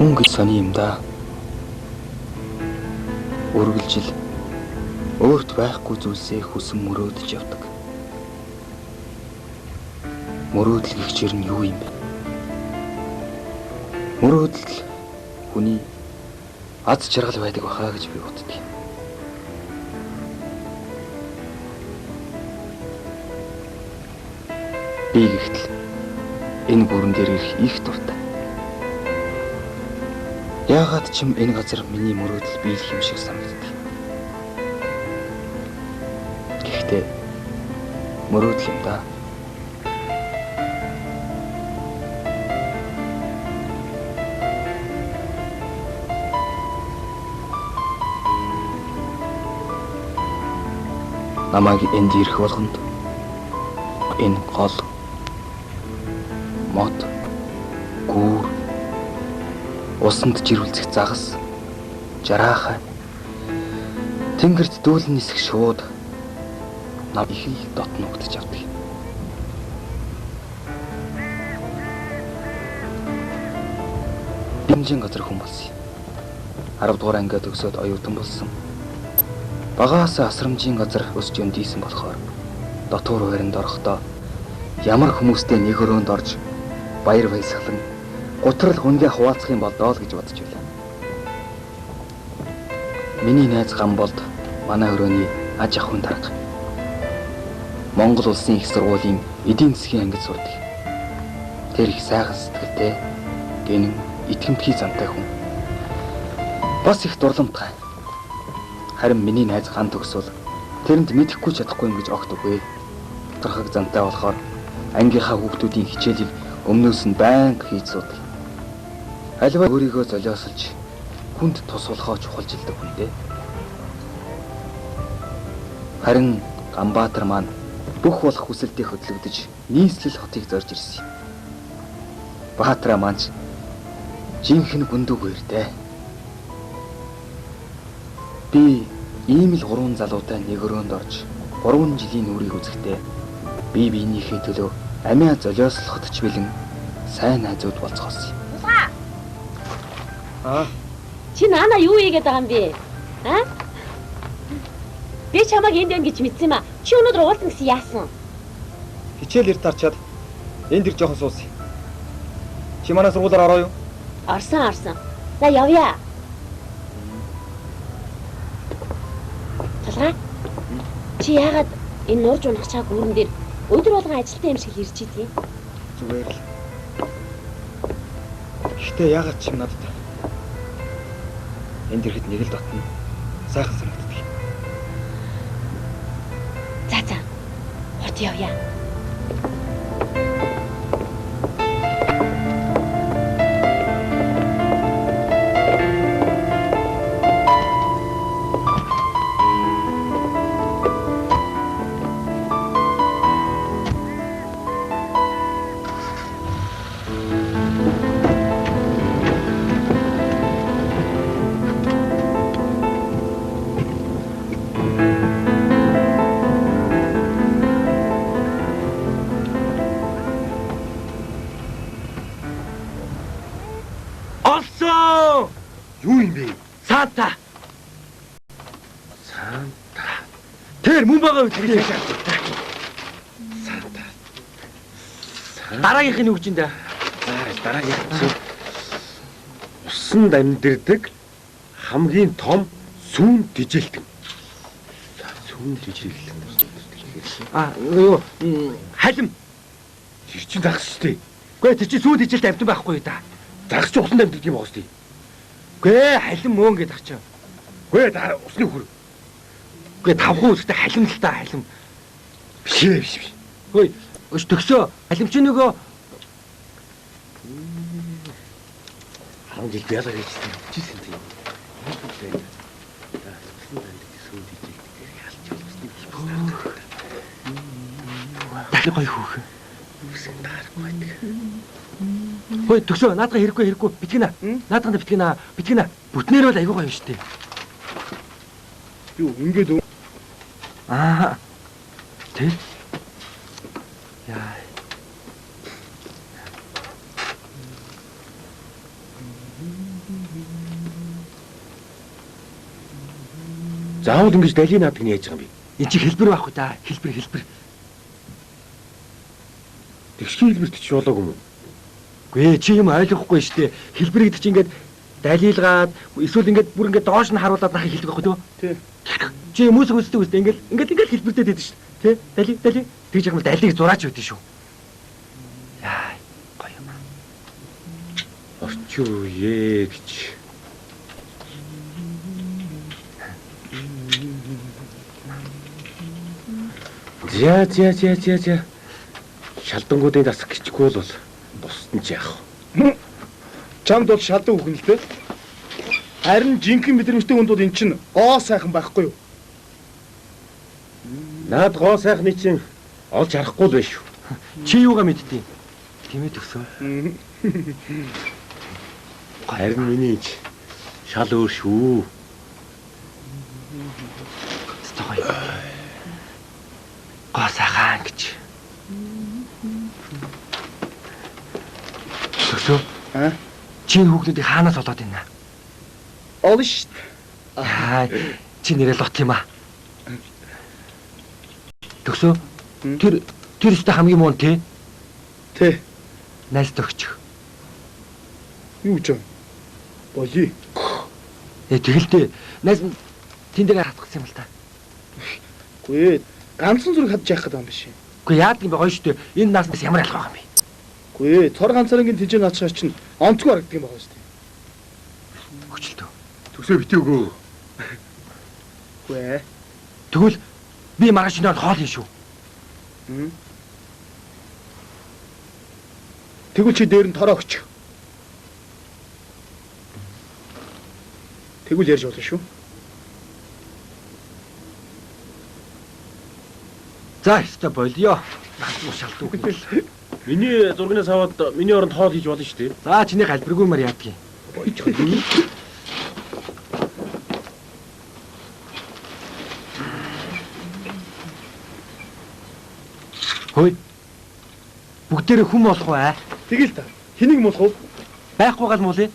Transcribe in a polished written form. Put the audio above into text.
Хүн гэж сони юм да. Үргэлжил өөрт байхгүй зүйлсээ хүсэн мөрөөдөж явдаг. Мөрөөдөл гэх чир нь юу юм бэ? Мөрөөдөл хүний аз жаргал байдаг бахаа гэж би боддог. Би гэхтэл энэ гүрэн дээр ирэх их дуртай. Яагаад ч юм энэ газар миний мөрөөдөл биелэх юм шиг санагддаг. Гэхдээ мөрөөдөл юм да. Намайг энд ирэх болгонд энэ гол мод гүүр усанд жирвэлзэх загас жараахай тэнгэрт дүүлэн нисэх шууд нам их л дотногдож авдаг. Бэмжин газар хүн болсон юм. 10 дугаар ангиа төгсөөд оюутан болсон. Багаас асрамжийн газар өсч өндийсэн болохоор дотуур байранд орохдоо ямар хүмүүстэй нэг өрөөнд орж баяр баясгалан гутрал хүнгээ хуваалцах юм болдоо л гэж бодож байлаа. Миний найз Гамболд манай өрөөний аж ахуйн дарга. Монгол улсын их сургуулийн эдийн засгийн ангид сурдаг. Тэр их сайхан сэтгэлтэй, гэнэн, итгэмтгий зантай хүн. Бас их дурламтгай. Харин миний найз Ган төгсвөл тэрэнд мэдэхгүй чадахгүй юм гэж огт үгүй. Тодорхой зантай болохоор ангийнхаа хүүхдүүдийн хичээлийг өмнөөс нь байнга хийж суудаг. Аливаа өөрийгөө золиослж хүнд тус болохоо чухалчилдаг хүн дээ. Харин Ганбаатар маань бүх болох хүсэлтээ хөдлөгдөж нийслэл хотыг зорж ирсэн юм. Баатраа маань ч жинхэнэ гүндүг үертэй. Би ийм л гурван залуутай нэг өрөөнд орж 3 жилийн нүрийг үзэхдээ бие биенийхээ төлөө амиа золиослоход ч бэлэн сайн найзууд болцгоосон юм. Тулгаа. Аа. Чи наана юу хийгээд байгаа юм бэ? Аа? Би чамайг энд байна гэж мэдсэн юм аа. Чи өнөөдөр уулзна гэсэн яасан? Хичээл эрт тарчаад энд ир жоохон суусан. Чи манай сургуулиар ороо юу? Орсон орсон. За явъя. Тулгаа. Чи яагаад энэ нурж унах чаа гүрэн дээр өдөр болгон ажилтан юм шиг хэрч идэх юм? Зүгээр л. Гэхдээ яагаад ч юм надад энд ирэхэд нэг л дотно сайхан санагддаг. За за. Хурд явъя. Олсон! Юу юм бэ? Санта. Санта. Тэр мөн байгаа үгүй. Санта. Дараагийнх нь юу гэж юм да? За дараагийнх чинь усанд амьдэрдэг хамгийн том сүүн дижилтэн. Сүүн дижилтэн. А юу халим. Тэр чинь загас шүү дээ. Үгүй тэр чинь сүүн дижилт амьтан байхгүй юу да? Загас чинь усанд амьдэрдэг юм байгаа шүү дээ. Үгүй халим мөн гэдэг чинь. Үгүй да усны хөр. Үгүй тавхан үсгтэй халим л та халим. Биш ээ биш биш. Хөөе өш төгсөө халим чинь нөгөө 10 жил би ялгаа хийжсэн. Хийжсэн тийм. За усанд амьдэрдэг сүүн дижилтэн ялч усны дахин гоё хөөх. Үсэн таарахгүй байдаг. Хөөе төгсөө наадгаа хэрэггүй хэрэггүй битгэнэ. Наадгаа битгэнэ битгэнэ. Бүтнээр бол айгүй гоё юм шүү дээ. Юу ингээд Аа. Тэр. Яа. Заавал ингэж далийн наадаг нь яаж байгаа юм бэ? Энд чи хэлбэр байхгүй да. Хэлбэр хэлбэр. Тэгшгийн хэлбэрт ч болоогүй юм уу? Үгүй чи юм ойлгохгүй шүү дээ. Хэлбэр гэдэг чи ингээд далилгаад эсвэл ингээд бүр ингээд доош нь харуулад нахыг хэлдэг байхгүй юу? Тий. Чи хүмүүсийг үздэг үстэй ингээд ингээд ингээд хэлбэртэй байдаг шүү дээ. Тэ? Дали дали. Тэгж юм далийг зураач өгдөө шүү. Яа, гоё юм. Орчин үе гэж. За за за за за. Шалдангуудын дасах гिचгүй бол бусд нь ч яах вэ? Чамд бол шалдан хүүхэн л дээ. Харин жинхэнэ мэдрэмжтэй хүнд бол эн чинь гоо сайхан байхгүй юу? Наад гоо сайхны чинь олж харахгүй л байх шүү. Чи юугаа мэдтiin? Тийм ээ төгсөө. Харин миний ч шал өөр шүү. Ёстой гоё. Гоо сайхан гэж. Төгсөө. Аа? Чи энэ хүүхнүүдийг хаанаас олоод байна? Олно шүү дээ. Аа, чи нэрээ лот юм аа. Төгсөө. Тэр тэр өстө хамгийн муу нь те. Тэ. Найз төгчих. Юу гэж юм? Болий. Э тэгэлдээ найз тэн дээр хатгсан юм л та. Үгүй ээ. Ганцхан зүрх хадж яах гэдэг юм биш. Үгүй яадаг юм бэ гоё шүү дээ. Энэ нааснаас ямар ялгаа юм бэ? Үгүй ээ. Цор ганцаарынгийн тэнцээ наачаар чинь онцгой харагддаг юм байна шүү дээ. Хөчлөлтөө. Төгсөө битгий өгөө. Үгүй ээ. Тэгвэл би маргааш шинээр хоол хийн шүү. Тэгвэл чи дээр нь тороо өгч. Тэгвэл ярьж болно шүү. За өстой болио. Наас шалтуу гэнэ. Миний зургнаас аваад миний оронд хоол хийж болно шүү дээ. За чиний галбиргүй мар яадаг юм. Хөөе. Бүгдээрээ хүм болох уу аа? Тэгэл та. Хэнийг муулах вэ? Байхгүй гал муулъя.